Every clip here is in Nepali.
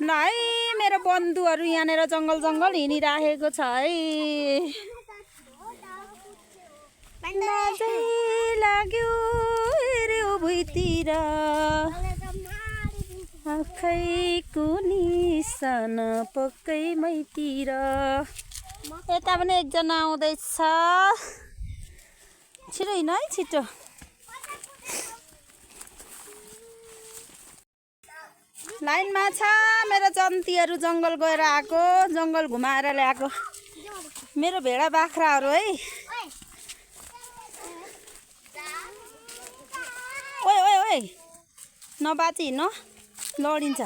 ल है मेरो बन्धुहरू यहाँनिर जङ्गल जङ्गल हिँडिराखेको छ है। लाग्यो हेऱ्यो भुइँतिर आँखैको निशान पक्कै मैतिर। यता पनि एकजना आउँदैछ, छिटो हिँड है छिटो। लाइनमा छ मेरो जन्तीहरू, जङ्गल गएर आएको, जङ्गल घुमाएर ल्याएको मेरो भेडा बाख्राहरू है। ओए ओए ओए नबाची हिँड्नु, लडिन्छ।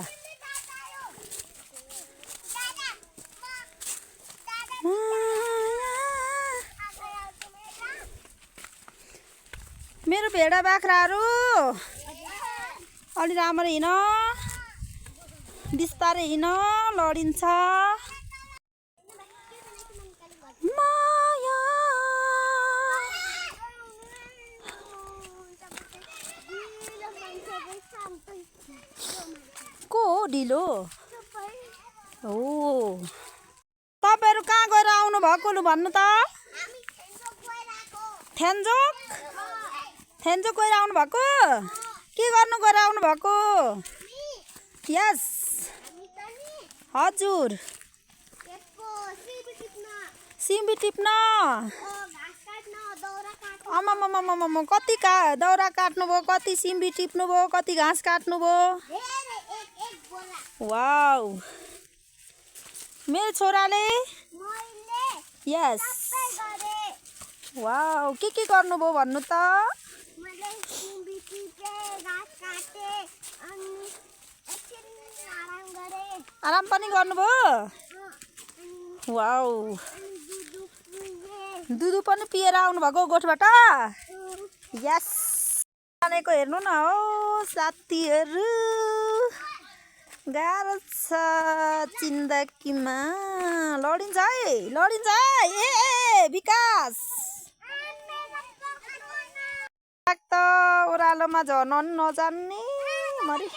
मेरो भेडा बाख्राहरू अलि राम्ररी हिँड, बिस्तारै हिँड, लडिन्छ। माया को हो ढिलो? हो तपाईँहरू कहाँ गएर आउनु भएको लु भन्नु त? थ्यान्जोक गएर आउनु भएको? के गर्नु गएर आउनु भएको? यस हजुर, सिमी टिप्न। आमामामामामा कति दाउरा काट्नुभयो, कति सिमी टिप्नुभयो, कति घाँस काट्नुभयो? वाउ मेरो छोराले यस वाउ के गर्नुभयो भन्नु त? आराम पनि गर्नुभयो? वाउ दुधु पनि पिएर आउनु भएको गोठबाट? यस जानेको हेर्नु न हो साथीहरू, गाह्रो छ जिन्दगीमा। लडिन्छ है, लडिन्छ है। ए विकास त ओह्रालोमा झर्न नजान्ने मरि।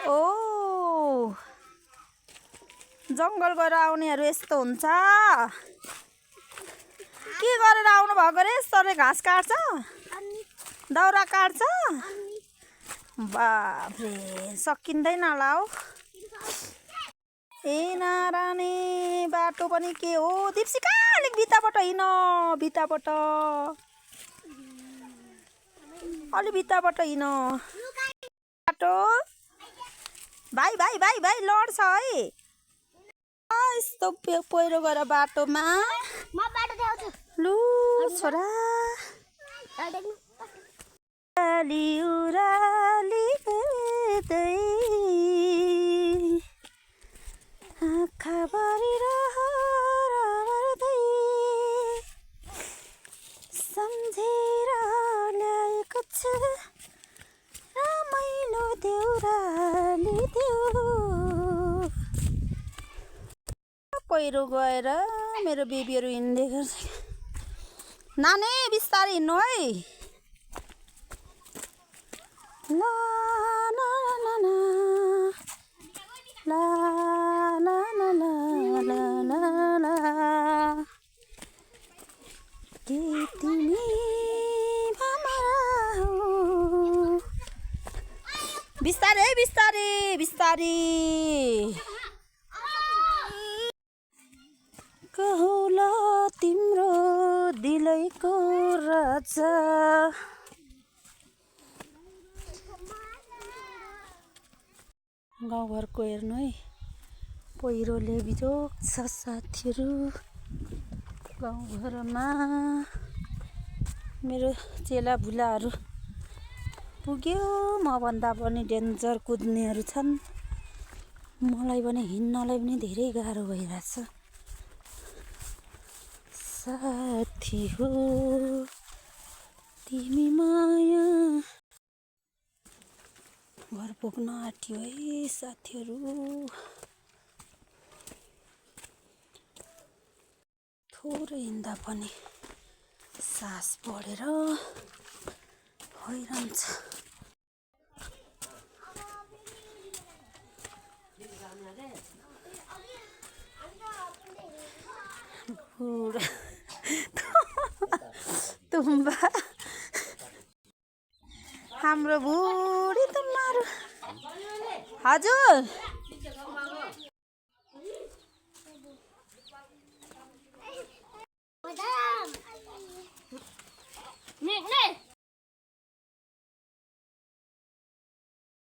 ओ जङ्गल गएर आउनेहरू यस्तो हुन्छ। के गरेर आउनु भएको रे? यसरी घाँस काट्छ, दाउरा काट्छ? बाफ्रे सकिँदैन होला हौ। ए नारायणी बाटो पनि के हो दिप्सिका, अलिक भित्ताबाट हिँड, भित्ताबाट अलि भित्ताबाट हिँड बाटो। भाइ भाइ भाइ भाइ लड्छ है यस्तो पहिरो गएर बाटोमा। लु छोरा उराली गर्दै आँखाभरि रहर गर्दै सम्झेर ल्याएको छु रमाइलो देउराली देउ। पहिरो गएर मेरो बेबीहरू हिँड्दै गर्छ। नानी बिस्तारै हिँड्नु है। ला ला ला ला ला ला ला ला ला ला के तिमी बिस्तारै है, बिस्तारै बिस्तारै। कहुला तिम्रो दिलैको राजा गाउँघरको हेर्नु है, पहिरोले बिजोग छ साथीहरू गाउँघरमा। मेरो चेला भुलाहरू पुग्यो, मभन्दा पनि डेन्जर कुद्नेहरू छन्। मलाई पनि हिँड्नलाई पनि धेरै गाह्रो भइरहेछ साथी हो तिमी माया। घर पुग्न आँट्यो है साथीहरू। थोरै हिँड्दा पनि सास बढेर हैरान छ। बुढा तुम्बा हाम्रो बुढी तुम्बाहरू हजुर